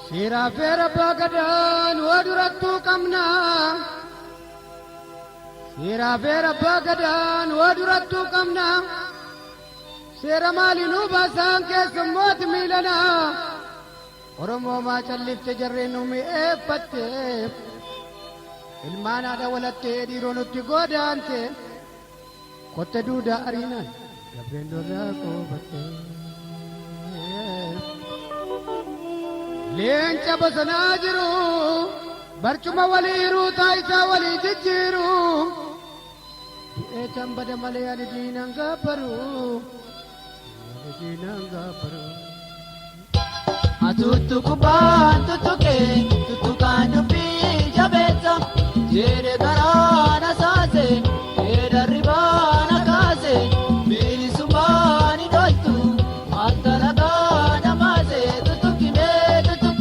Seeraa fi abbaa gadaa nu durattuu qabna. Seeraa fi abbaa gadaa nu durattuu qabna. Seera maalii nu baasaan keessummooti miilana. Oromoo maa callifte jarreen nu mi'eeffatte. Ilmaan haadha walattee dhiiroo nutti godaante. Kotte duudaa ariinaan gabreen lolaa qoobatte. Leenca bosonaa jiru barcuma waliiruu taayitaa walii jijjiiru. Du'ee tan bada malee ani diinan gaabbaru. Ani diinan gaabbaru. Tuttuqubaan tuttuqee tuttuqaan dubbii jabeessa jedhe garaan asaase dheedarribaan akaase bilisummaan hin ooltu maaltalagaa namaase tuttuqimee tuttuq.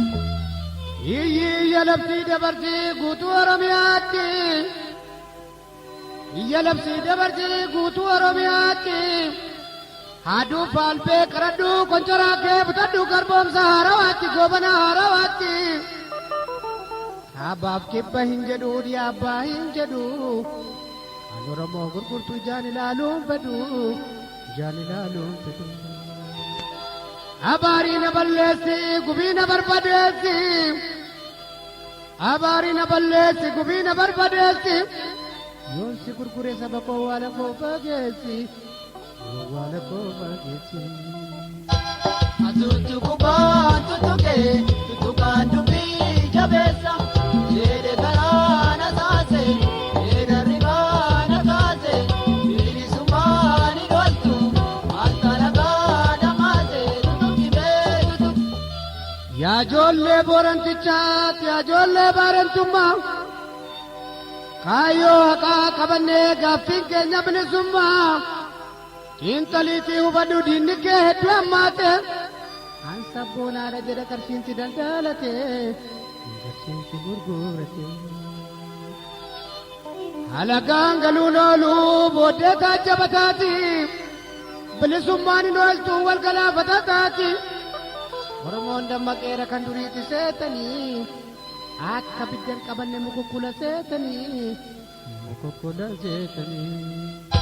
Iyyi iyya labsii dabarsii guutuu Oromiyaatti. Iyya labsii dabarsii guutuu Oromiyaatti. Haaduu faalbee qaradhuu konchoraa kee butadhuu garboomsa haarawaatti goobana haarawaatti. Kaabaaf kibba hin jedhu dhiyaabbaa hin jedhu. Kan Oromoo gurgurtu ijaan ilaaluun fedhu. Ijaan ilaaluun fedhu. Abaarii na balleessi gubii na barbadeessi. Abaarii na balleessi gubii na barbadeessi. Yoon si gurgure saba koo waala koo fageessi. Waala koo fageessi. Tuttuqubaan tuttuqee tuttuqaan dubbii jabeessa jedhe garaan asaase dheedarribaan akaase bilisummaan hin ooltu maaltalagaa namaase tuttuqimee tuttuq. Yaa ijoollee boorantichaatti yaa ijoollee baarentummaa. Kaayyoo haqaa qabannee gaaffiin keenya bilisummaa. Xiinxaliitii hubadhu diinni kee hedduu hammaate. An sabboonaadha jedha qarshiinsi daldalate. Qarshiinsi gurgurate. Alagaan galuun oolu booddee taajjabataati. Bilisummaan hin ooltu wal galaafata taati. Oromoon dammaqeera kan duriitti seetanii. Akka biddan qabanne mukukkula seetanii. Mukukkula seetanii.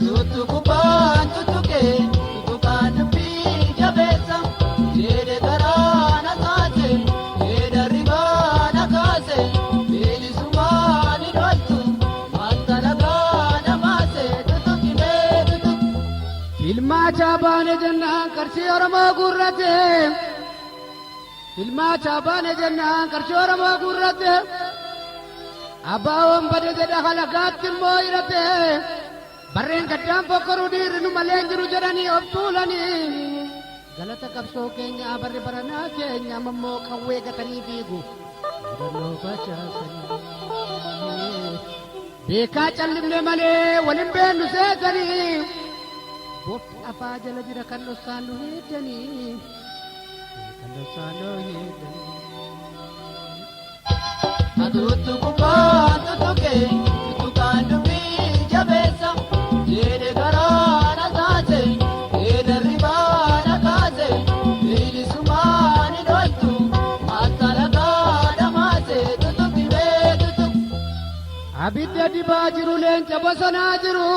Tuttuqubaan tuttuqee tuttuqaan dubbii jabeessa jedhe garaan asaase dheedarribaan akaase bilisummaan hin ooltu maaltalagaa namaase tuttuqimee tuttuq. Ilmaa baane jennaan qarshii Oromoo guurrate. Ilmaa baane jennaan qarshii Oromoo guurrate. Abaawoon bade jedha halagaatti immoo hirate. Barreen gaddaan fokkoruu dhiirri nu malee hin jiru jedhanii of tuulanii. Galata qabsoo keenya barri baranaa keenya ammoo qawwee gatanii fiigu. Mudannoo facaasanii. Beekaa callifne malee walin beennu seetanii. Bofti afaa jala jira kan dhoksaan nu hiddanii. Kan dhoksaan nu hiddanii. Tuttuqubaan tuttuqee tuttuqaan dubbii jabeessa jedhe garaan asaase dheedarribaan akaase bilisummaan hin ooltu maaltalagaa namaase tuttuqimee tuttuq. Abidda dibaa jiru leenca bosonaa jiru.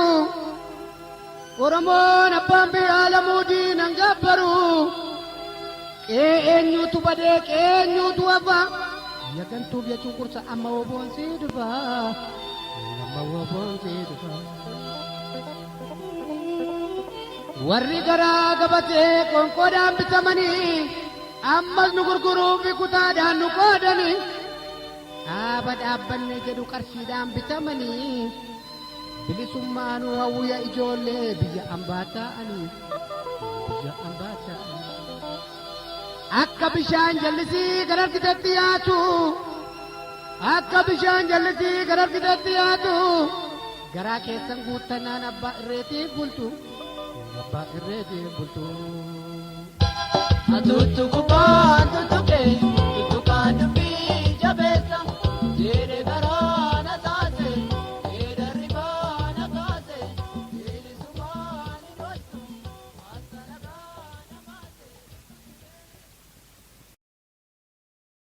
Oromoon abbaan biyyaa lamuu diinan gabbaru. Qee eenyutu badee qee eenyutu hafa. Biyya gantuuf ya cunqursa amma woboon sii dhufa. Amma woboon sii dhufa. Warri garaa gabatee qoonqoodhaan bitamanii ammas nu gurguruuf kutaadhaan nu qoodanii. Dhaaba dhaabbanne jedhu qarshiidhaan bitamanii. Bilisummaa nu hawwiya ijoollee biyya ambaa ta'anii. Biyya ambaa ta'anii. Akka bishaan jallisii gara argitetti yaatu. Akka bishaan jallisii gara argitetti yaatu. Garaa keessan guuttannaan abbaa irreetiif bultu. Abbaa irreetiif bultu. Tuttuqubaan tuttuqee